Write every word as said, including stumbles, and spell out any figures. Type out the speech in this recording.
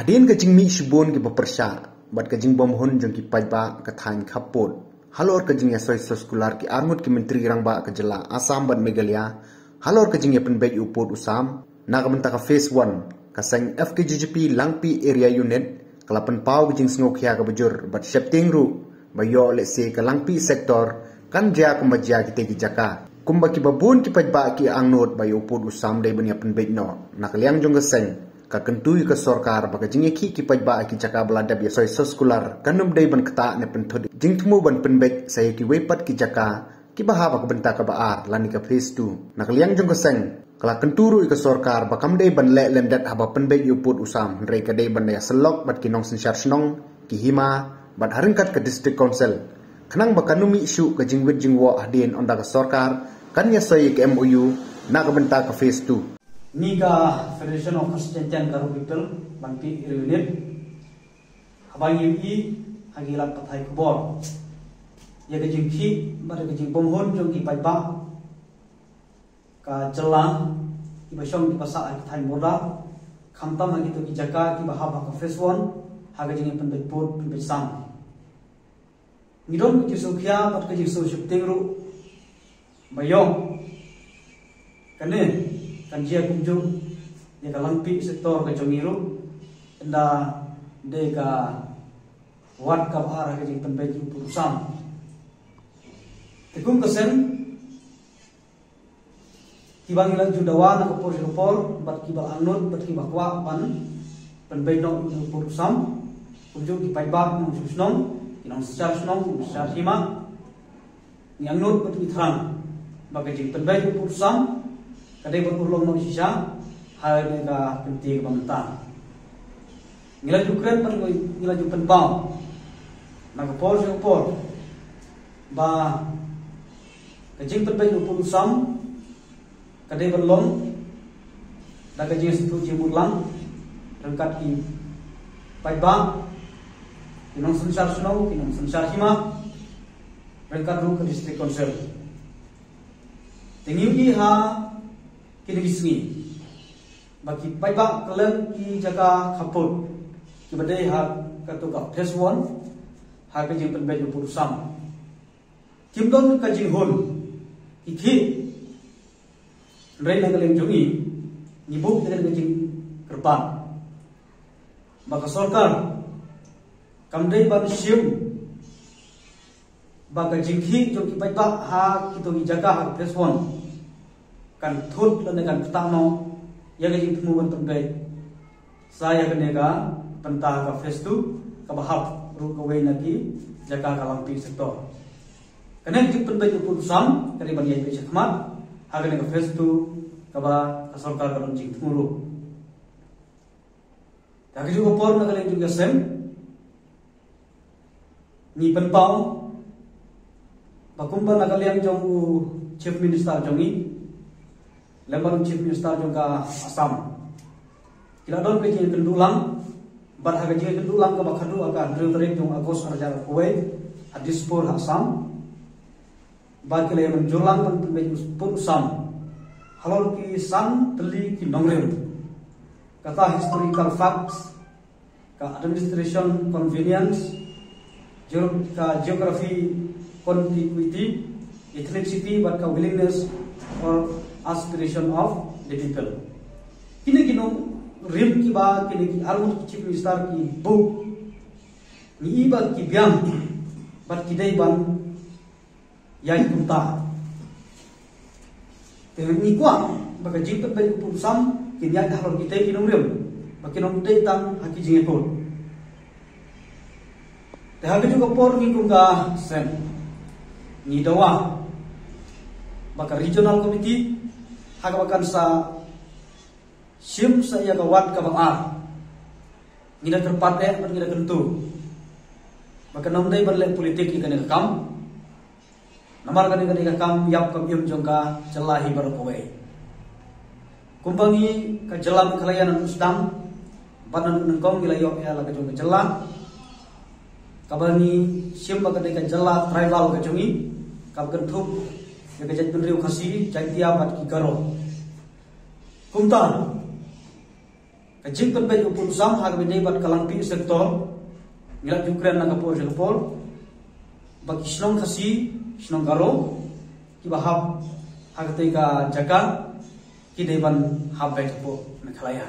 Hadien ka jingmih shibun kiba pyrshah bad ka jingbymhun jong ki paidbah ka thaiñ khappud halor ka jingïasoi soskular ki arngut ki myntri rangbah ka jylla Assam bad Meghalaya halor ka jingïapynbeit u pud u sam na ka bynta ka phase one, ka seng F K G G P Langpih Area Unit ka la pynpaw ka jingsngewkhia kaba jur bad sheptieng ruh ba ïoh lehse ka Langpih sector kan jia kumba jia kitei ki jaka. Kumba kiba bun ki paidbah ki angnud ba ïa u pud u sam dei ban ïapynbeit noh, na ka liang jong ka seng ka kyntu ïa ka sorkar ba ka jingïakhih ki paidbah ha ki jaka ba la dep ïasoi soskular kan ym dei ban ktah ne pynthut jingthmu ban pynbeit sa ïa kiwei pat ki jaka kiba hap ha ka bynta kaba ar lane ka phase two. Na ka liang jong ka seng ka la kyntu ruh ïa ka sorkar ba kam dei ban leh lyndet haba pynbeit ïa u pud u sam, hynrei ka dei ban ïasyllok bad ki nongsynshar shnong, ki hima bad ha ryngkat ka District Council khnang ba kan ym mih shuh ka jingwit jingwoh hadien ynda ka sorkar kan ïasoi ïa ka M O U na ka bynta ka phase two. Ngi ka Federation of Khasi Jaintia and Garo People Langpih Area Unit, haba ngi ïohi ha ki lad pathai khubor ïa ka jingkhih bad ka jingbymhun jong ki paidbah ka jylla kiba shong kiba sah ha ki thaiñ border, khamtam ha kito ki jaka kiba hap ha ka phase one ha ka jingïapynbeit pud pynbeit sam. Ngi don ka jingsngewkhia bad ka jingsngewsheptieng ruh ba ïoh kane kan jia kumjuh ïa ka Langpih sector ka jong ngi ruh, ynda dei ka wad kaba ar ha ka jingpynbeit ïa u pud u sam. Te kum ka seng kiba ngi la ju dawa na ka por sha ka por bad kiba la angnud bad kiba kwah ban pynbeit noh ïa u pud u sam, kumjuh ki paidbah, ki nongshong shnong, ki nongsynshar shnong, ki nongsynshar hima, ngi angnud bad ngi thrang ba ka jingpynbeit ïa u pud u sam ka dei ban urlong noh shisha ha kane ka kynti kaba mynta. Ngi la ju kren bad ngi la ju pynpaw na ka por sha ka por ba ka jingpynbeit ïa u pud u sam ka dei ban long da ka jingsngewthuh jingmut lang ryngkat ki paidbah, ki nongsynshar shnong, ki nongsynshar hima, ryngkat ruh ka District Council. Te ngi ïohi ha kine ki sngi ba ki paidbah kylleng ki jaka khappud kiba dei ha kato ka phase one ha ka jingpynbeit ïa u pud u sam kim don ka jinghun ki khih. Hynrei na ka liang jong ngi, ngi buh ïa ka jingkyrpad ba ka sorkar kam dei ban shim ba ka jingkhih jong ki paidbah ha kito ki jaka ha ka phase one kan thut lane kan ktah noh ïa ka jingthmu ban pynbeit sa ïa kane ka bynta ka phase two kaba hap ruh kawei na ki jaka ka Langpih sector. Kane ka jingpynbeit ïa u pud u sam ka dei ban ïaid beit shakhmat ha kane ka phase two kaba ka sorkar ka don jingthmu ruh. Te ha kajuh ka por na ka liang jong ka seng ngi pynpaw ba kumba na ka liang jong u Chief Minister jong ngi lem bad u Chief Minister jong ka Assam ki la don ka jingïakynduh lang, bad ha ka jingïakynduh lang kaba khadduh ha ka hynriew tarik jong u August arhajar arphew wei ha Dispur ha Assam, ba ki la ïamynjur lang ban pynbeit u pud u sam halor ki san tylli ki nongrim, kata historical facts, ka administration convenience, geo-, ka geography contiguity, ethnicity bad ka willingness or aspiration of the people. Kine ki nongrim kiba kine ki arngut ki Chief Minister ki buh, ngi i ba ki biang bad ki dei ban ïaid kumta. Te ngi kwah ba ka jingpynbeit u pud u sam kin ïaid halor kitei ki nongrim ba kin ym dei tang ha ki jingïakut. Te ha kajuh ka por ngi kum ka seng ngi dawa ba ka regional committee ha kaba kan sa shim sa ïa ka wad kaba ar ngi da kyrpad eh bad ngi da kyntu ba kan ym dei ban leh politik ïa kane ka kam. Namar kane ka dei ka kam ïap kam im jong ka jylla hi baroh kawei. Kumba ngi ka jylla Meghalaya naduh sdang bad naduh nyngkong ngi la ïoh ïa la ka jong ka jylla kaba ngi shim ba ka dei ka jylla tribal ka jong ngi kaba kynthup ïa ka jaitbynriew Khasi, Jaintia bad ki Garo. Kumta Ka jingpynbeit u Pun Sam ha kaba ïadei bad ka Langpih sector, ngi la ju kren na ka por sha ka por ba ki shnong Khasi, shnong Garo kiba hap ha katei ka jaka ki dei ban hap beit hapoh Meghalaya.